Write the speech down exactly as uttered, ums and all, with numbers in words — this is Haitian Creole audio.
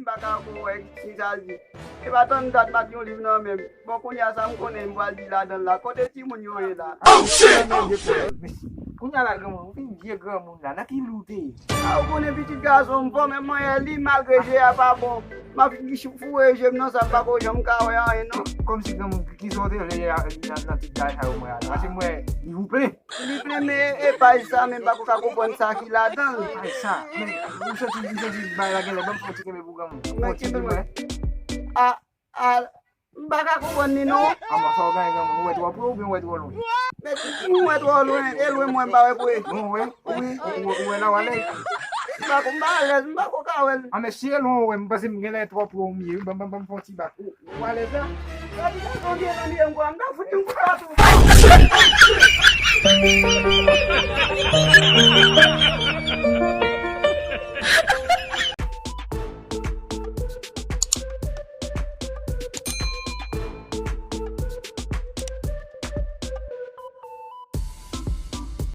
M pa ka ko wè ki sa l di. E pa tann dat m ap yon liv nan men m. Bon, kounye a sa m konnen m pral di ladan l la. Kote timoun yo ye la? Mesye, kounye a la granmoun, ou fin vye granmoun la, nan ki li w te ye? A, ou konnen pitit gason m fò, men mwen li malgre je a pa bon. M ap foure je m nan sa m pa ko janm ka wè anyen non. Kòmsi granmoun, ki sa w te vle nan tout bagay sa yo mwen a la? Paske mwen, li ou plen. Li plen, men e paj sa menm pa ko ka konprann sa ki ladan l. Paj sa, men ou santi, ou santi bagay la genlè, ban m fè yon ti kenbe pou granmoun. Mwen kenbe mwen. A, a, m pa ka konprann li non. A, mwen sa w genyen granmoun, ou wè twò pre oubyen ou wè twò lwen? Men si m wè twò lwen, e lwen mwen m pa wè pre. Lwen ou wè? Wi. Ou wè la w alèz? M pa ko, m pa alèz, m pa ko ka wè l. A, men si e lwen ou wè, m panse m genlè twò pre ou m ye, wi, ban m, ban m, ban m fè yon ti bak. Ou alèz la? Sa di gason vye nan li ye m kwè, m ta fout yon kout la tou.